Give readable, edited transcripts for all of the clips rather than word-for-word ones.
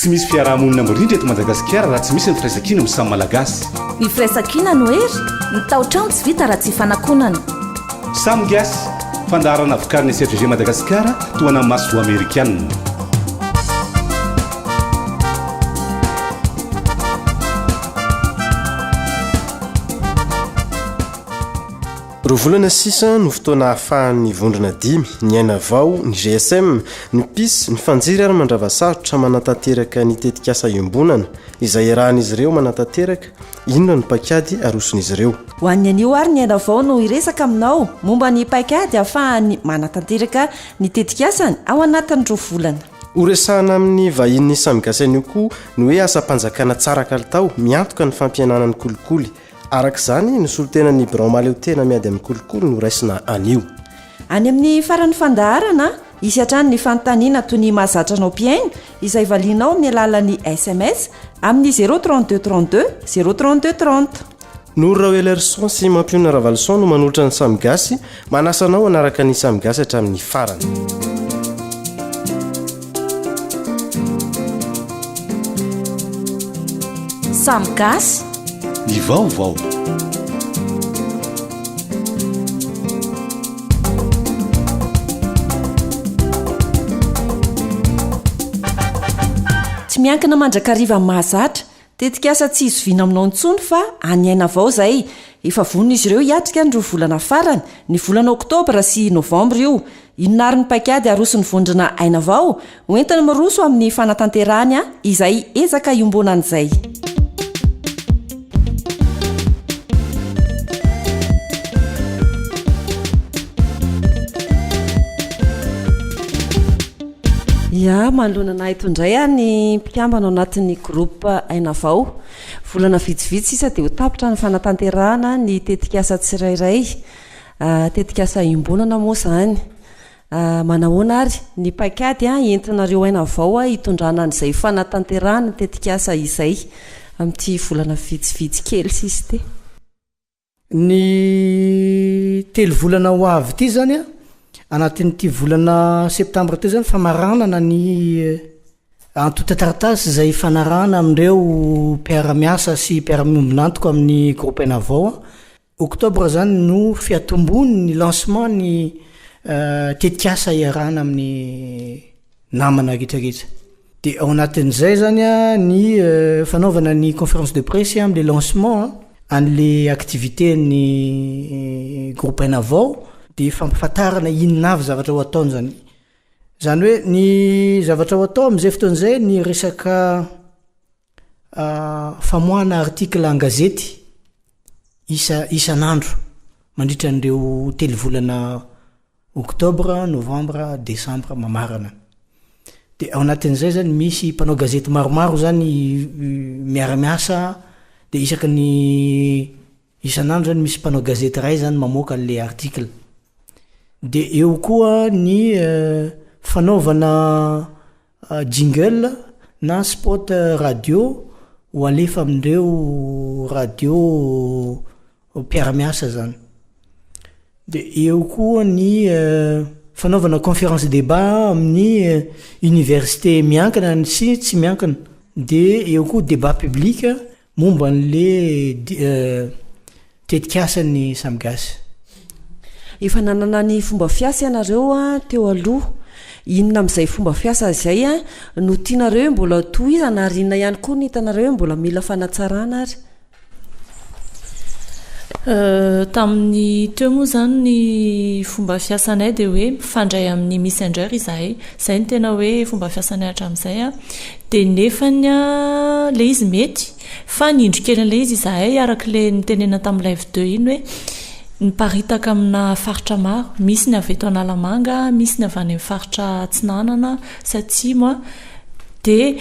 Tsy misy fiaraha-monina mirindra eto Madagasikara raha tsy misy ny firaisankina amin'ny samy Malagasy. Ny firaisankina no hery, ny tao-trano tsy vita raha tsy ifanakonana. Samy Gasy, fandaharana vokarin'ny SFG Madagasikara tohanan'ny masoivoho amerikanina. Roa volana sisa no fotoana ahafahan'ny vondrona dimy, ny Aina Vao, ny GSM, ny Pis, ny Fanjiry ary Mandravasarotra manatanteraka ny tetikasa iombonana izay iarahan'izy ireo manatanteraka. Inona no paikady aroson'izy ireo? Ho an'ny anio ary ny Aina Vao no hiresaka aminao momba ny paikady ahafahany manatanteraka ny tetikasany ao anatin'ny roa volana. Horesahana amin'ny vahinin'ny Samy Gasy anio koa ny hoe asam-panjakana tsara kalitao miantoka ny fampihenana ny kolikoly. Araka izany, ny solontenan'ny birao mahaleotena miady amin'ny kolikoly no raisina anio. Any amin'ny faran'ny fandaharana, hisy hatrany ny fanontaniana toy ny mahazatra anao mpihaino izay valianao amin'ny alalan'ny sms amin'ny zéro 32 32 zéro 32 30. Noro Raoelerson sy Mampionona Ravaloson no manolotra ny Samy Gasy, manasa anao hanaraka ny Samy Gasy hatramin'ny farany. Samy Gasy. Ny vaovao. Tsy miankina mandrakariva amin'ny mahazatra Tetikasa tsy izoviana aminao intsony fa any Aina Vao izay. Efa vonona izy ireo hiatrika ny roa volana farany, ny volana oktobra sy novambra io. Inona àry ny paikady aroson'ny vondrona Aina Vao ho entiny miroso amin'ny fanatanterahany izay ezaka iombonana izay? Ya, manoloana anah eto indray ah ny mpikambana ao anatin'ny groupe Aina Vao. Volana vitsivitsy sisa dia ho tapitra ny fanatanterahana ny tetikasa tsirairay. Tetikasa iombonana moa izany. Manahoana ary ny paikady entinareo Aina Vao hitondrana an'izay fanatanterahana ny tetikasa izay amin'ity volana vitsivitsy kely sisa ity? Ny telo volana ho avy ity zany a, anatin'ity volana septambra ity zany famaranana ny antontan-taratasy izay ifanarahana amin'ireo mpiara-miasa sy mpiara-miombon'antoka amin'ny groupe Enavao a. Octobre zany no fiatombon'ny lancement ny tetikasa iarahana amin'ny namana rehetrarehetra. De ao anatin'izay zany a ny fanaovana ny conférence de presse am'le lancement an'le activité ny groupe Aina Vao de fampifantarana inona avy zavatra ho ataony zany. Zany hoe ny zavatra ho atao am'zay fotoana zay ny resaka famoahana article an-gazety isa isan'andro mandritra an'ireo telo volana Octobre, novembre, decembre mamarana. De ao anatin'izay zany misy mpanao gazety maromaro zany miara-miasa de isaky ny isan'andro zany misy mpanao gazety iray zany mamoaka an'le article. De eo koa ny fanaovana jingle na spot radio ho alefa amin'ireo radio mpiara-miasa zany. De eo koa ny fanaovana conférence débat amin'ny université miankina sy tsy miankina. De eo koa débat public momba an'le tetikasan'ny Samy Gasy. Efa nanana ny fomba fiasa ianareo teo aloha. Inona amin'izay fomba fiasa izay no tianareo hoe mbola tohizana ary inona ihany koa no hitanareo hoe mbola mila fanatsarana ary? Tamin'ny teo moa izany ny fomba fiasanay dia hoe mifandray amin'ny Messenger izahay. Izay no tena hoe fomba fiasanay hatramin'izay an. Dia nefany an, ilay izy mety fa ny indro kely an'ilay izy izahay araka ilay nitenenana tamin'ny live deux iny hoe miparitaka amina faritra maro. Misy ny avy eto Analamanga, misy ny avy any amin'ny faritra Atsinanana sy Atsimo an. Dia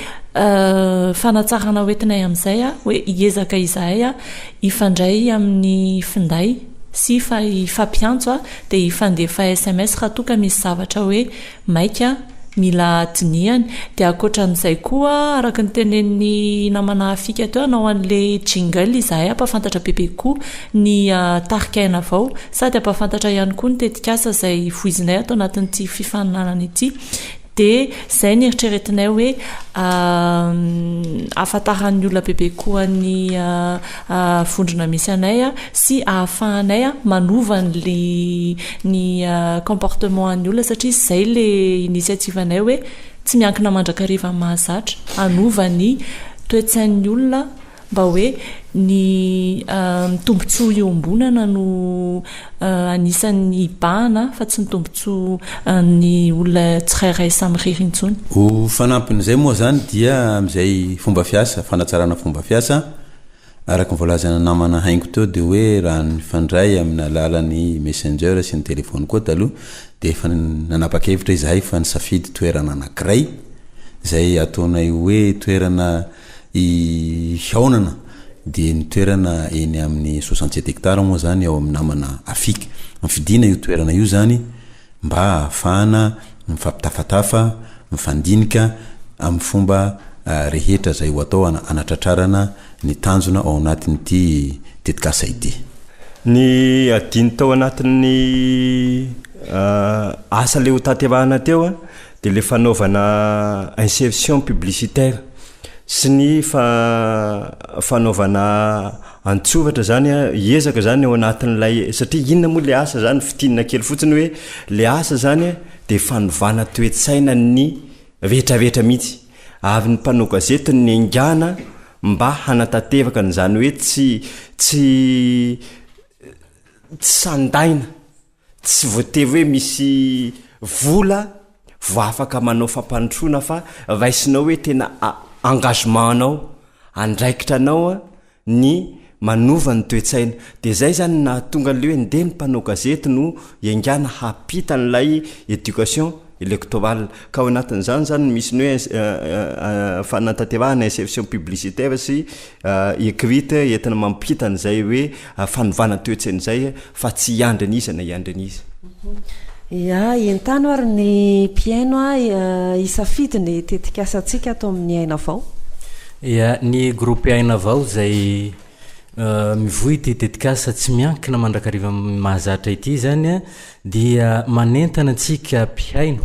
fanatsarana ho entinay amin'izay hoe hiezaka izahay hifandray amin'ny finday sy hifampiantso dia hifandefa sms raha toa ka misy zavatra hoe maika mila dinihana. Dia ankoatran'izay koa araka ny tenenin'ny namana Afika teo hanao an'ilay jingle izahay hampahafantatra bebe kokoa ny tarika Aina Vao sady hampahafantatra ihany koa ny tetikasa izay voizinay ato anatin'ity fifaninanana ity. Dia izay no eritreretinay hoe ahafantaran'ny olona bebe koa ny vondrona misy anay sy ahafahanay manova an'le ny comportement an'ny olona satria izay le initiative anay hoe tsy miankina mandrakariva amin'ny mahazatra, hanova ny toe-tsain'ny olona Mba hoe ny tombontsoa iombonana no anisan'ny hibahana fa tsy ny tombontsoa an'ny olona tsirairay samirery intsony. Ho fanampin'izay moa izany dia amin'izay fomba fiasa, fanatsarana fomba fiasa, araka ny voalazan'ny namana Haingo teo dia hoe raha nifandray amin'ny alalan'ny messenger sy ny telephone koa taloha dia efa nanapa-kevitra izahay fa nisafidy toerana anankiray izay ataonay hoe toerana Hihaonana dia ny toerana eny amin'ny 67 hectares moa izany ao amin'ny namana Afik. Nofidina io toerana io izany mba hahafahana mifampitafatafa, mifandinika amin'ny fomba rehetra izay ho atao hanatratrarana ny tanjona ao anatin'ity tetikasa ity. Ny adino tao anatin'ny asa ilay hotanterahana teo dia ilay fanaovana insertion publicitaire sy ny fanaovana an-tsoratra zany a, hiezaka zany ao anatin'ilay satria inona moa ilay asa zany fintinina kely fotsiny hoe ilay asa zany dia fanovana toe-tsaina ny rehetrarehetra mihitsy ary ny mpanao gazety no niaingàna mba hanatanteraka an'izany hoe tsy tsy tsy sandaina Tsy voatery hoe misy vola vao afaka manao fampandrosoana fa raisinao hoe tena engagement anao, andraikitra anao ny manova ny toe-tsaina. Dia izay izany no nahatonga an'ilay hoe ndeha ny mpanao gazety no hiaingàna hampita an'ilay éducation électorale. Ka ao anatin'izany izany no misy ny hoe fanatanterahana insertion publicitaire sy écrite entina mampita an'izay hoe fanovana toe-tsaina izay fa tsy hiandry an'iza na hiandry an'iza. Ya, entano ary ny mpihaino hisafidy ny tetikasantsika ato amin'ny Aina Vao. Ya, ny groupe Aina Vao izay mivoy ity tetikasa tsy miankina mandrakariva mahazatra ity izany dia manentana antsika mpihaino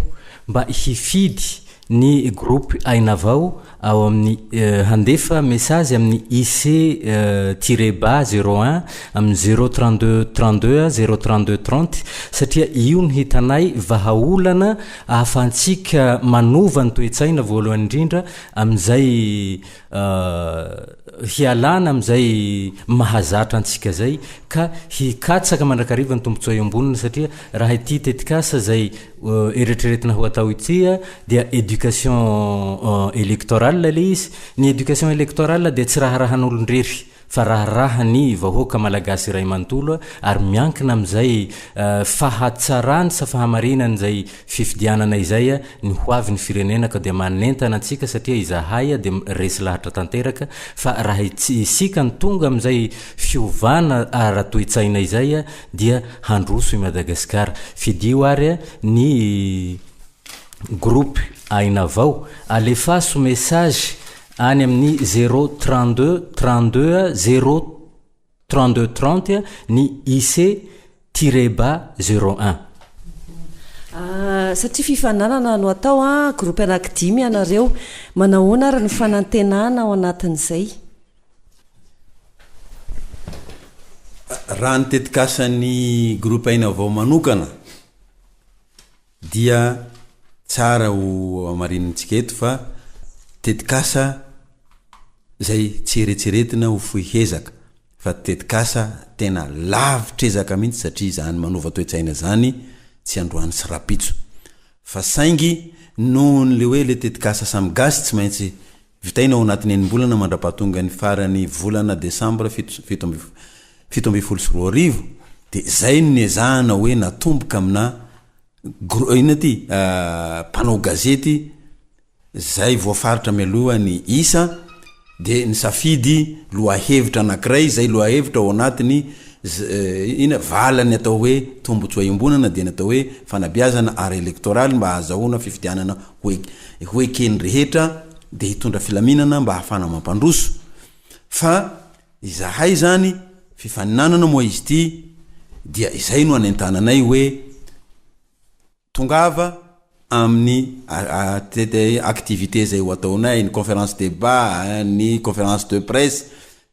mba hifidy ny groupe Aina Vao ao amin'ny handefa message amin'ny IC tiret bas zéro un amin'ny zéro 32 32 zéro 32 30 satria io no hitanay vahaolana ahafahantsika manova ny toe-tsaina voalohany indrindra amin'izay hialana amin'izay mahazatra antsika izay ka hikatsaka mandrakariva ny tombontsoa iombonana satria raha ity tetikasa izay eritreretina ho atao ity dia éducation électorale ilay izy, ny éducation électorale dia tsy raharahan'olon-drery fa raharahan'ny vahoaka malagasy iray manontolo ary miankina amin'izay fahatsarany sa fahamarinan'izay fifidianana izay ny ho avin'ny firenena ka dia manentana antsika satria izahay dia resy lahatra tanteraka fa raha isika no tonga amin'izay fiovana ara-toe-tsaina izay dia handroso i Madagasikara. Fidio ary ny groupe Aina Vao, alefaso message any amin'ny zéro 32 32 zéro 32 30 ny IC tiret bas zéro un. Satria fifaninanana no atao an, groupe anaky dimy ianareo, manahoana ary ny fanantenana ao anatin'izay? Raha ny tetikasan'ny groupe Aina Vao manokana dia tsara ho hamarinintsika eto fa tetikasa izay tsy eretseretina ho fohy hezaka fa tetikasa tena lavitr'ezaka mihitsy satria izany manova toe-tsaina izany tsy androany sy rapitso fa saingy nohon'le hoe le tetikasa samy gasy tsy maintsy Vitaina ao anatin'ny enim-bolana mandra-pahatonga ny faran'ny volana desambra 2017 dia izay no niezahana hoe natomboka amina gro- inona ity mpanao gazety izay voafaritra mialoha ny isa dia nisafidy lohahevitra anankiray izay lohahevitra ao anatin'ny inona valan'ny atao hoe tombotsoa iombonana dia ny atao hoe fanabeazana ara-elektoraly mba hahazahoana fifidianana ho ho eken'ny rehetra dia hitondra filaminana mba hahafahana mampandroso fa izahay izany fifaninanana moa izy ity dia izay no anentananay hoe tongava. amin'ny activité izay ho ataonay, ny conférence débat, ny conférence de presse.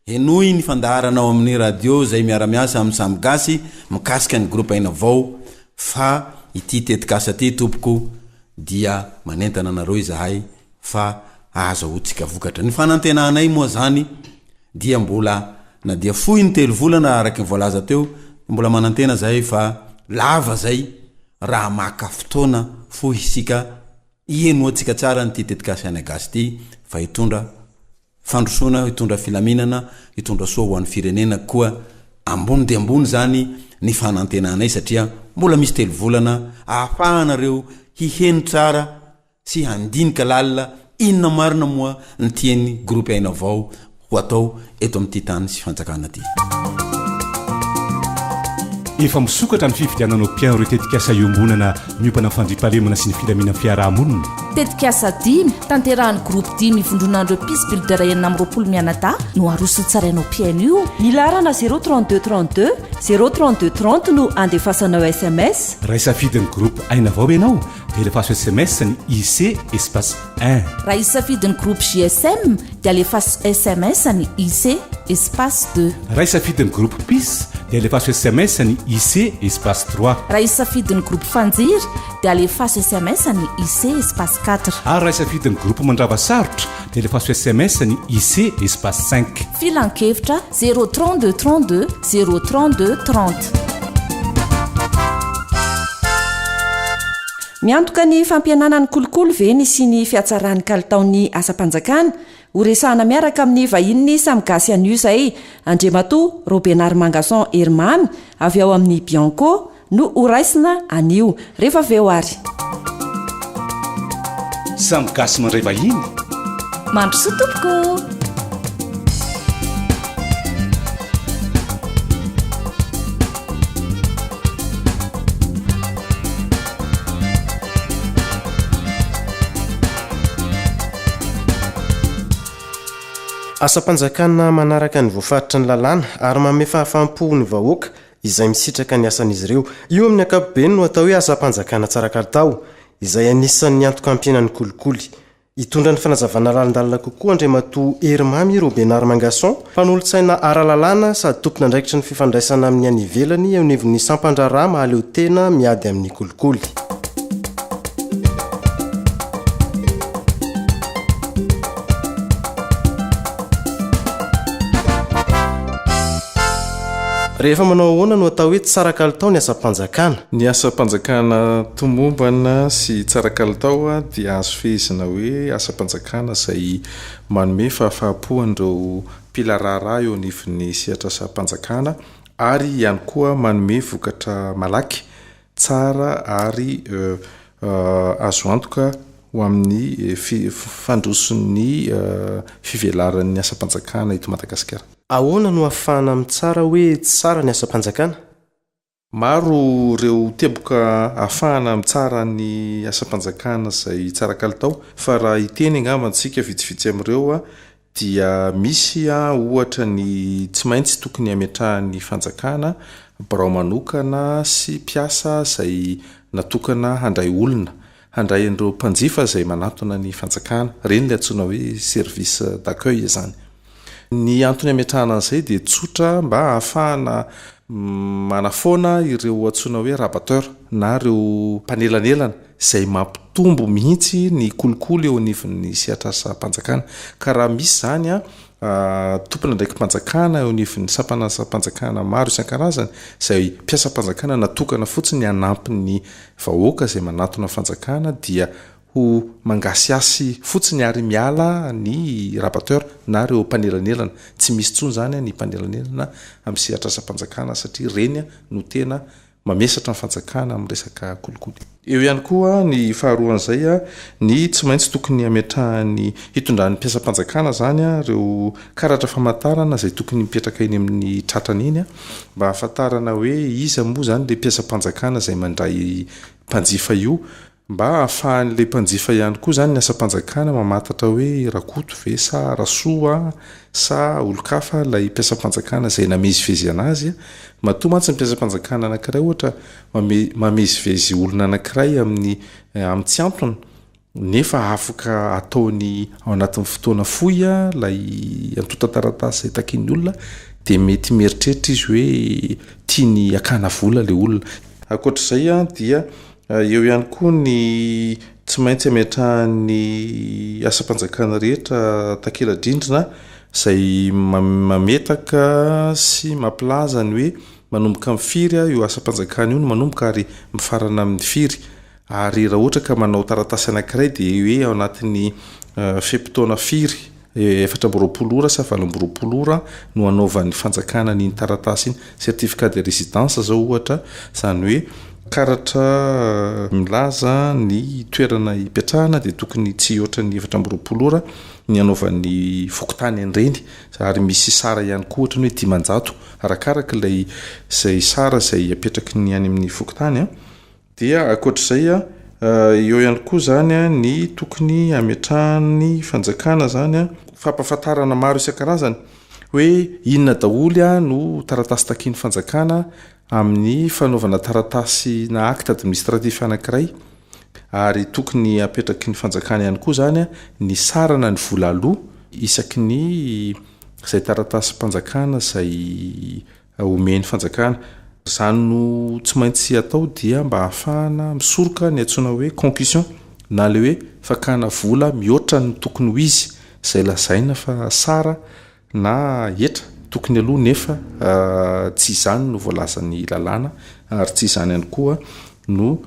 Henoy ny fandaharana ao amin'ny radio izay miara-miasa amin'ny Samy Gasy mikasika ny groupe Aina Vao fa ity tetikasa ity tompoko dia manentana anareo izahay fa ahazahoantsika vokatra. Ny fanantenanay moa zany dia mbola na dia fohy ny telovolana araka ny voalaza teo dia mbola manantena zahay fa lava zay raha maka fotoana fohy isika hihenoantsika tsara an'ity tetikasa Aina Gasy ity fa hitondra fandrosoana, hitondra filaminana, hitondra soa ho an'ny firenena koa ambony dia ambony izany ny fanantenanay satria mbola misy telovolana ahafahanareo hiheno tsara sy handinika lalina inona marina moa ny tian'ny groupe Aina Vao ho atao eto amin'ity tany sy fanjakana ity. Efa misokatra ny fividianana opian ireo tetikasa iombonana miompana amin'ny fandriampahalemana sy ny filaminan'ny fiaraha-monina. Tetikasa dimy, tanterahan'ny groupe dimy ivondronan'ireo Peace Builder 26 mianadahy no aroso tsaraina opian io. Ny laharana zéro 32 32 zéro 32 30 no andefasanao sms. Raha hisafidy ny groupe Aina Vao ianao dia alefaso sms ny IC espace un. Raha hisafidy ny groupe JSM dia alefaso sms ny IC espace deux. Raha hisafidy ny groupe Peace dia alefaso sms ny IC espace trois. Raha hisafidy ny groupe Fanjiry dia alefaso sms ny IC espace quatre. Ary raha hisafidy ny groupe Mandrava Sarotra dia alefaso sms ny IC espace cinq. Filankevitra zéro 32 32 zéro 32 30. Miantoka ny fampihenana ny kolikoly ve ny sy ny fihatsaran'ny kalitaon'ny asam-panjakana? Ho resahana miaraka amin'ny vahinin'ny Samy Gasy anio izay, Andriamatoa Robenarimangason Herimamy avy ao amin'ny Bianco no ho raisina anio. Rehefa avy eo ary. Samy gasy mandray vahiny. Mandrosoa tompoko. Asam-panjakana manaraka ny voafaritry ny lalàna ary manome fahafaham-po ny vahoaka izay misitraka ny asan'izy ireo. Io amin'ny ankapobeny no atao hoe asam-panjakana tsara kalitao, izay anisan'ny antoka hampihena ny kolikoly. Hitondra ny fanazavana lalindalina kokoa Andriamatoa Herimamy Robenarimangason, mpanolotsaina ara-lalàna sady tompon'andraikitry ny fifandraisana amin'ny any ivelany eo anivon'ny sampan-draharaha mahaleo tena miady amin'ny kolikoly. Rehefa manao ahoana no atao hoe tsara kalitao ny asam-panjakana? Ny asam-panjakana tomombana sy tsara kalitao dia azo fehezina hoe asam-panjakana izay manome fahafaham-po an'ireo mpila raharaha eo anivon'ny sehatr'asam-panjakana ary ihany koa manome vokatra malaky tsara ary azo antoka ho amin'ny fandroson'ny fivelaran'ny asam-panjakana eto Madagasikara. Ahoana no ahafahana mitsara hoe tsara ny asam-panjakana? Maro ireo teboka ahafahana mitsara ny asam-panjakana izay tsara kalitao fa raha hiteny angamba antsika vitsivitsy amin'ireo dia misy ohatra ny tsy maintsy tokony hametrahan'ny fanjakana birao manokana sy mpiasa izay natokana handray olona, handray an'ireo mpanjifa izay manatona ny fanjakana, ireny ilay antsoina hoe service d'accueil izany. Ny antony hametrahana an'izay dia tsotra mba hahafahana manafoana ireo antsoina hoe rabatteur na ireo mpanelanelana izay mampitombo mihitsy ny kolikoly eo anivon'ny sehatr'asam-panjakana. Ka raha misy izany tompon'andraiki-panjakana eo anivon'ny sampan'asam-panjakana maro isan-karazany izay mpiasam-panjakana natokana fotsiny hanampy ny vahoaka izay manatona fanjakana dia ho mangasihasy fotsiny ary miala ny rabatteur na ireo mpanelanelana. Tsy misy intsony izany ny mpanelanelana amin'ny sehatr'asam-panjakana satria ireny no tena mamesatra ny fanjakana amin'ny resaka kolikoly. Eo ihany koa ny faharoan'izay, ny tsy maintsy tokony hametrahan'ny hitondran'ny mpiasam-panjakana izany ireo karatra famantarana izay tokony mipetraka eny amin'ny tratrany eny mba hahafantarana hoe iza moa izany ilay mpiasam-panjakana izay mandray mpanjifa io. Mba ahafahan'ilay mpanjifa ihany koa izany ny asam-panjakana mamantatra hoe Rakoto ve sa Rasoa sa olon-kafa ilay mpiasam-panjakana izay namezivezy an'azy. Matoa mantsy ny mpiasam-panjakana anankiray ohatra mame- mamezivezy olona anankiray amin'ny amin'ny tsy antony nefa afaka ataony ao anatin'ny fotoana fohy ilay antontan-taratasy izay takian'ny olona dia mety mieritreritra izy hoe tiany hakana vola ilay olona. Ankoatra izay dia Eo ihany koa ny tsy maintsy ametrahan'ny asam-panjakana rehetra takela-drindrina izay mametaka sy mampilaza ny hoe manomboka amin'ny firy io asam-panjakana io no manomboka ary mifarana amin'ny firy. Ary raha ohatra ka manao taratasy anankiray dia hoe ao anatin'ny fe-potoana firy 24 ora sa 28 ora no anaovan'ny fanjakana an'iny taratasy iny. Certificat de résidence zao ohatra, izany hoe karatra milaza ny toerana ipetrahana dia tokony tsy hihoatra ny 24 ora ny anaovan'ny fokontany an'ireny ary misy sara ihany koa ohatra ny hoe 500 arakaraka ilay izay sara izay apetraky ny any amin'ny fokontany an. Dia ankoatr'izay, eo ihany koa izany ny tokony hametrahan'ny fanjakana izany fampahafantarana maro isan-karazany hoe inona daholo no taratasy takian'ny fanjakana amin'ny fanaovana taratasy na acte administratif anankiray ary tokony hapetraky ny fanjakana ihany koa izany ny sarana ny vola aloa isaky ny izay taratasim-panjakana izay omen'ny fanjakana. Izany no tsy maintsy atao dia mba hahafahana misoroka ny antsoina hoe concussion na ilay hoe fakana vola mihoatra ny tokony ho izy izay lazaina fa sara na hetra tokony aloa nefa tsy izany no voalazan'ny lalàna ary tsy izany ihany koa no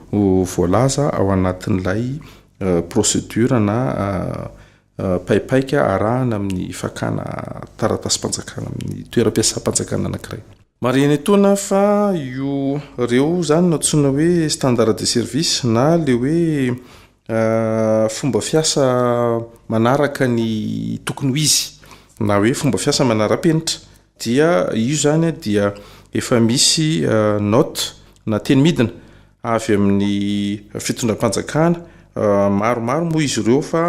voalaza ao anatin'ilay procédure na Paipaika arahana amin'ny fakana taratasim-panjakana amin'ny toeram-piasam-panjakana anankiray. Marihina etoana fa io reo izany no antsoina hoe standard de service na le hoe fomba fiasa manaraka ny tokony ho izy na hoe fomba fiasa manara-penitra dia io izany dia efa misy note na teny midina avy amin'ny fitondram-panjakana. Maromaro moa izy ireo fa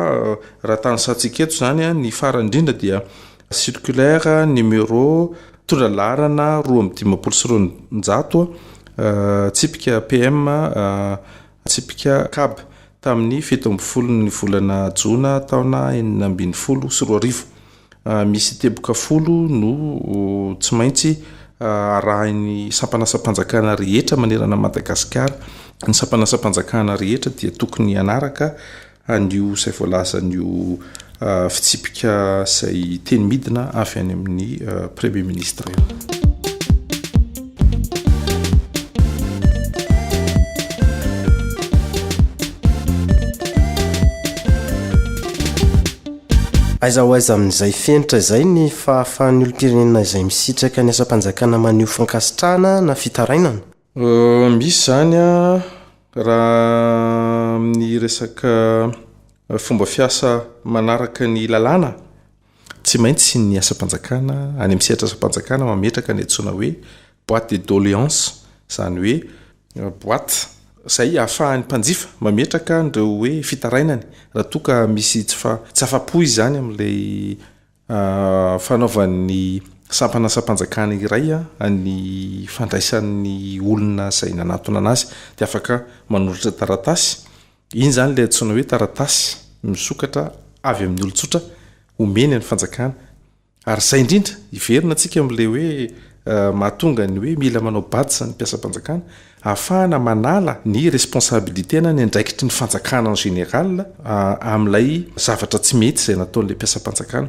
raha tanisantsika eto izany ny farany indrindra dia circulaire numéro mitondra laharana 252 tsipika PM tsipika cab tamin'ny 17 ny volana jona taona 2016. Misy teboka folo no tsy maintsy arahin'ny sampan'asam-panjakana rehetra manerana an'i Madagasikara. Ny sampan'asam-panjakana rehetra dia tokony hanaraka an'io izay voalazan'io fitsipika izay teny midina avy any amin'ny Premier ministre io. Aiza ho aiza amin'izay fenitra izay ny fahafahan'ny olom-pirenena izay misitraka ny asam-panjakana maneho fankasitrahana na fitarainana? Misy izany raha amin'ny resaka fomba fiasa manaraka ny lalàna, tsy maintsy ny asam-panjakana any amin'ny sehatra asam-panjakana mametraka ny antsoina hoe boite de doléances, izany hoe boite izay ahafahan'ny mpanjifa mametraka an'ireo hoe fitarainany raha toa ka misy tsy fa tsy afa-po izy izany amin'ilay fanaovan'ny sampan'asam-panjakana iray ny fandraisan'ny olona izay nanatona anazy dia afaka manoratra taratasy. Iny izany ilay antsoina hoe taratasy misokatra avy amin'ny olon-tsotra omeny an'ny fanjakana. Ary izay indrindra, hiverina antsika amin'ilay hoe mahatonga ny hoe mila manao badge ny mpiasam-panjakana, ahafahana manala ny responsabilité na ny andraikitry ny fanjakana en général amin'ilay zavatra tsy mety izay nataon'ilay mpiasam-panjakana.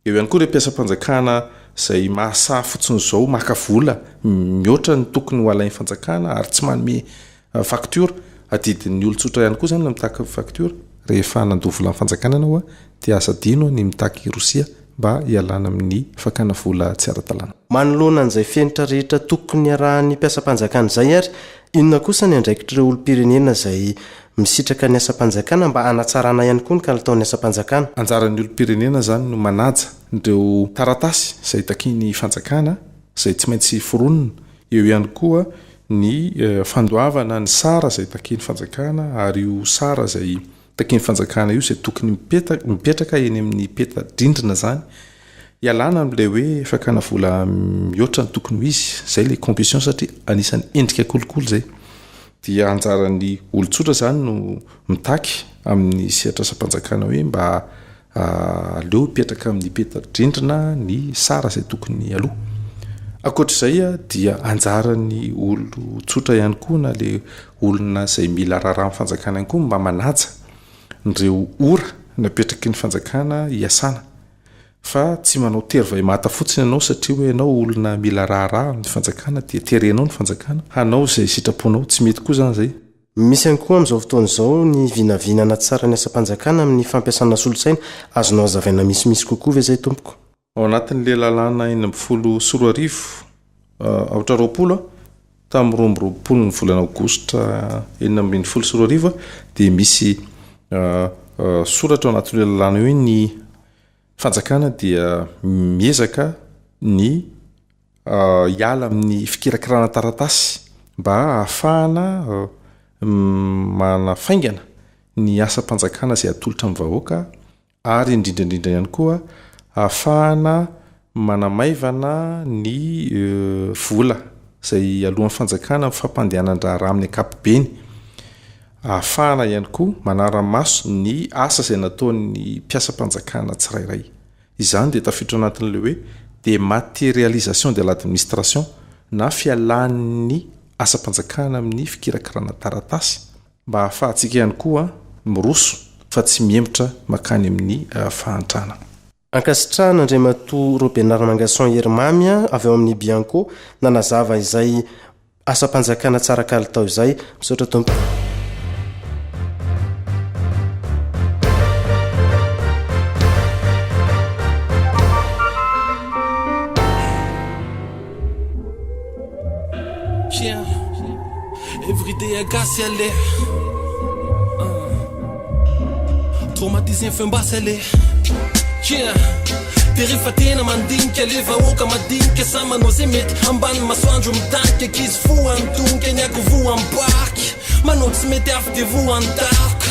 Eo ihany koa ireo mpiasam-panjakana izay mahasahy fotsiny izao maka vola mihoatra ny tokony ho alain'ny fanjakana ary tsy manome Facture, adidin'ny olon-tsotra ihany koa izany ny mitaky facture. Rehefa nandoa volan'ny fanjakana ianao dia aza adino ny mitaky rosia mba hialana amin'ny fakana vola tsy ara-dalàna. Manoloana an'izay fenitra rehetra tokony harahan'ny mpiasam-panjakana izay ary, inona kosa ny andraikitr'ireo olom-pirenena izay misitraka ny asam-panjakana mba hanatsarana ihany koa ny kalitaon'ny asam-panjakana? Anjaran'ny olom-pirenena izany no manaja ireo taratasy izay takian'ny fanjakana izay tsy maintsy foronina. Eo ihany koa. ny fandoavana ny sara izay takian'ny fanjakana ary io sara izay takian'ny fanjakana io izay tokony mipetraka eny amin'ny peta-drindrina izany hialana amin'ilay hoe fakana vola mihoatra ny tokony ho izy, izay ilay concussion satria anisan'ny endrika kolikoly izay. Dia anjaran'ny olon-tsotra izany no mitaky amin'ny sehatr'asam-panjakana hoe mba aleo hipetraka amin'ny peta-drindrina ny sara izay tokony aloa. Ankoatra izay dia anjaran'ny olon-tsotra ihany koa na ilay olona izay mila raharaha amin'ny fanjakana ihany koa mba manaja ireo ora napetraky ny fanjakana hiasana fa tsy manao tery vahimata fotsiny ianao satria hoe ianao olona mila raharaha amin'ny fanjakana dia terenao ny fanjakana hanao izay sitraponao, tsy mety koa izany izay. Misy ihany koa amin'izao fotoana izao ny vinavina hanatsara ny asam-panjakana amin'ny fampiasana solosaina, azonao hazavaina misimisy kokoa ve izay tompoko? Ao anatin'ilay lalàna 2016 aotra 20 tamin'ny 22 ny volana aogositra 2016 dia misy soratra ao anatin'io lalàna io hoe ny fanjakana dia miezaka ny hiala amin'ny fikirakirana taratasy mba hahafahana manafaingana ny asam-panjakana izay atolotra amin'ny vahoaka ary indrindra indrindra ihany koa ahafahana manamaivana ny vola izay aloan'ny fanjakana amin'ny fampandehanan-draharaha amin'ny ankapobeny, ahafahana ihany koa manara-maso ny asa izay nataon'ny mpiasam-panjakana tsirairay. Izany dia tafiditra ao anatin'ilay hoe dématérialisation de l'administration na fialan'ny asam-panjakana amin'ny fikirakirana taratasy Mba ahafahantsika ihany koa miroso fa tsy mihemotra makany amin'ny fahantrana. Ankasitrahana Andriamatoa Robenard Mangason Herimamy avy ao amin'ny Bianco nanazava izay asam-panjakana tsara kalitao izay. Misaotra tompoko. Everyday gasy aleha Traumatisé feom-basy aleha Yeah De rehefa tena mandinika le vahoaka madinika Samy manao ze mety ambany masoandro mitanika Ankizy voa ny ny akoho voa ny parc Manao tsy mety afo de voa ny daroka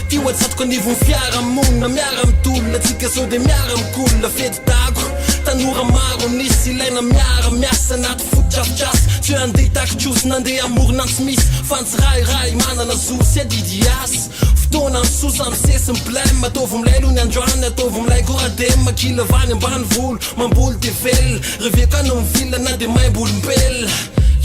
Ty ho atsatoka anivon'ny fiarahamonina Miara-mitolona tsika zao de miara-mikolona Fety dago Tanora maro nisy ilaina miara-miasa anaty fotodrafitrasa Tsy hoe andeha hitaky trosa na andeha hamorona ny tsy misy Fa ny tsirairay manana zo sy adidy hiasa Fotoana misosa misesy ny blem Ataovy milay aloha ny androany ataovy milay koa radem Kila avy any ambanivolo mamboly de velona Reveko any amin'ny ville na de maimbo olombelona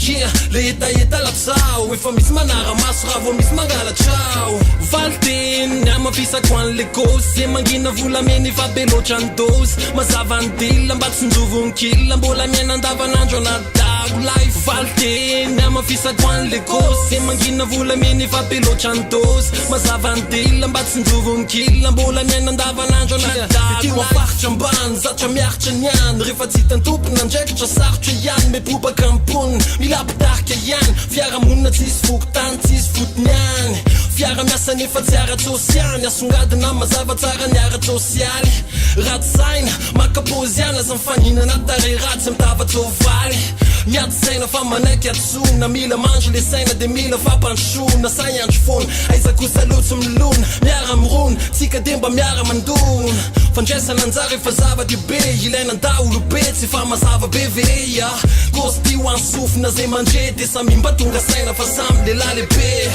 Yeah, le hetaheta latsaho Efa misy manara-maso raha vao misy mangalatra ao Valin-teny hamafisako an'le kôzy Ze mangina volamena efa be loatra ny dôzy Mazava ny deal mba tsinjovo ny kil Mbola miaina andavanandro anaty dago life Valin-teny hamafisako an'le kôzy Ze mangina volamena efa be loatra ny dôzy Mazava ny deal mba tsinjovo ny kil Mbola miaina andavanandro anaty dago life Ety am-faritra ambany zatra miaritra ny any Rehefa tsy hitan'ny tompon'andraikitra sarotra ihany Mipobaka ny mponina mila mpitarika ihany Fiarahamonina tsisy fokontany tsisy fotony any Fiara-miasa nefa tsy ara-tsosialy Asongadina mazava tsara ny ara-tsosialy Ratsy saina maka paozy ihany Aza mifaninana tarehy ratsy mitava tsoavaly Miady saina fa manaiky hadisoana Mila mandry le saina de mila fampandrosoana Sahy andro foana aiza kosa aloha tsy milona Miara-mirona tsika de mba miara-mandona Fandraisana anjara efa zava-dehibe Ilaina daholobe tsy efa mazava be ve ya Kôzy ty ho an'ny sofina zay mandre De samia mba tonga saina fa samy lehilahy lehibe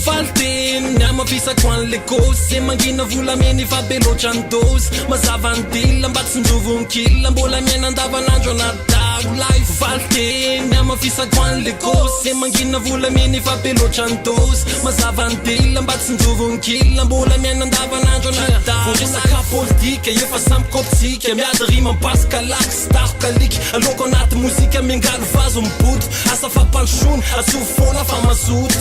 Valin-teny hamafisako an'le kôzy Ze mangina volamena efa be loatra ny dôzy Mazava ny deal mba tsinjovo ny kil Mbola miaina andavanandro anaty dago life Valin-teny hamafisako an'le kôzy Ze mangina volamena efa be loatra ny dôzy Mazava ny deal mba tsinjovo ny kil Mbola miaina andavanandro anaty dago Vao resaka politika efa samy kôpitsika Miady rima basy kalaky sy daroka alika Aleoko anaty mozika miangaly vazo mibodo Asa fampandrosoana atsovy foana fa mazoto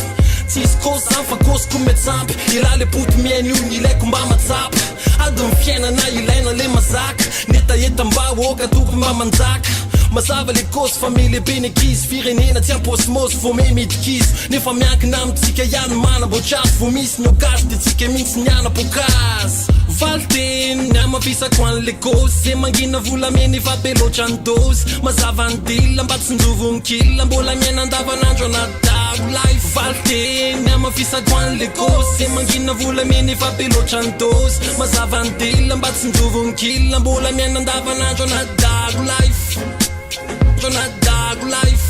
Tsisy kôzy zany fa kôziko miantsampy Elah le boto mihaino io ny ilaiko mba matsapa Adin'ny fiainana ilaina le mazaka Ny hetahetam-bahoaka tokony mba manjaka Mazava le kôzy fa mihalehibe ny ankizy Firenena tsy am-paosy vao miha midikizo Nefa miankina amintsika ihany manamboatra azy Vao misy ny okazy dia tsika mihitsy ny hanam-pokazy. Valinteny ny hamafisako an'le kôzy Ze mangina volamena efa be loatra ny dôzy Mazava ny deal mba tsinjovo ny kil Mbola miaina andavanandro anaty dago life Valinteny ny hamafisako an'le kôzy Ze mangina volamena efa be loatra ny dôzy Mazava ny deal mba tsinjovo ny kil Mbola miaina andavanandro anaty dago life Anaty dago life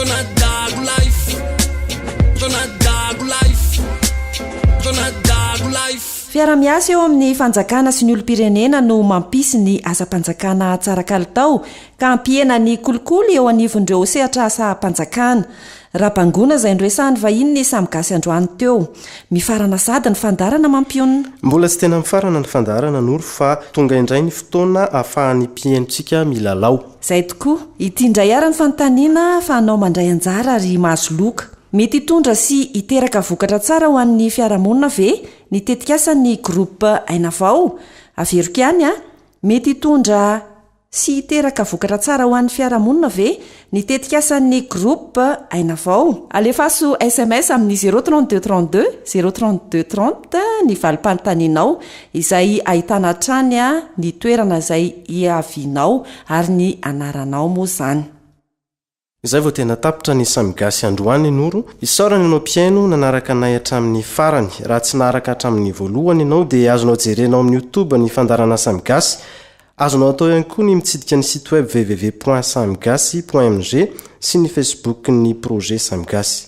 Anaty dago life Anaty dago life Anaty dago life. Fiaraha-miasa eo amin'ny fanjakana sy ny olom-pirenena no mampisy ny asam-panjakana tsara kalitao ka hampihena ny kolikoly eo anivon'ireo sehatr'asam-panjakana. Rabangoana izay noresahan'ny vahiny ny samy gasy androany teo. Mifarana sahady ny fandaharana mampionona. Mbola tsy tena mifarana ny fandaharana Noro fa tonga indray ny fotoana ahafahan'ny mpihainontsika milalao. Izay tokoa. Ity indray ary ny fanontaniana ahafahanao mandray anjara ary mahazo loka. Mety hitondra sy hiteraka vokatra tsara ho an'ny fiarahamonina ve ny tetikasan'ny Groupe Aina Vao? Averiko ihany an! Mety hitondra sy hiteraka vokatra tsara ho an'ny fiarahamonina ve ny tetikasan'ny Groupe Aina Vao? Alefaso sms amin'ny zéro 32 32 zéro 32 30 ny valim-panontanianao izay ahitana hatrany ny toerana izay hiavianao ary ny anaranao moa izany. Izay vao tena tapitra ny samy gasy androany Noro, isaorana ianao mpihaino nanaraka anay hatramin'ny farany, raha tsy naharaka hatramin'ny voalohany ianao dia azonao jerena ao amin'ny youtube ny fandaharana samy gasy, azonao atao ihany koa ny mitsidika ny site web www point samigasy point mg sy ny facebook ny projet samy gasy.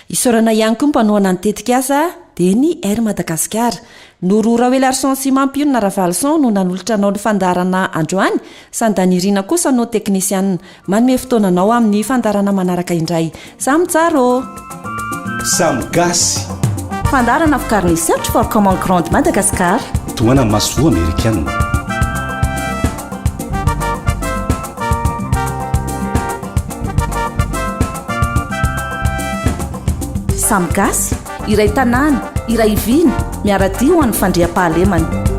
Isaorana ihany koa ny mpanohana ny tetikasa dia ny Air Madagascar. Noro Raoelarison sy Mampionona Ravalison no nanolotra anao ny fandaharana androany, Sandanirina kosa no teknisianina. Manome fotoana anao amin'ny fandaharana manaraka indray. Samy tsara ô! Samy gasy. Fandaharana vokarin'ny Search for Common Ground Madagascar. Tohana masoivoho amerikana. Samy gasy, iray tanàna, iray vina, miara-dia ho an'ny fandriampahalemana.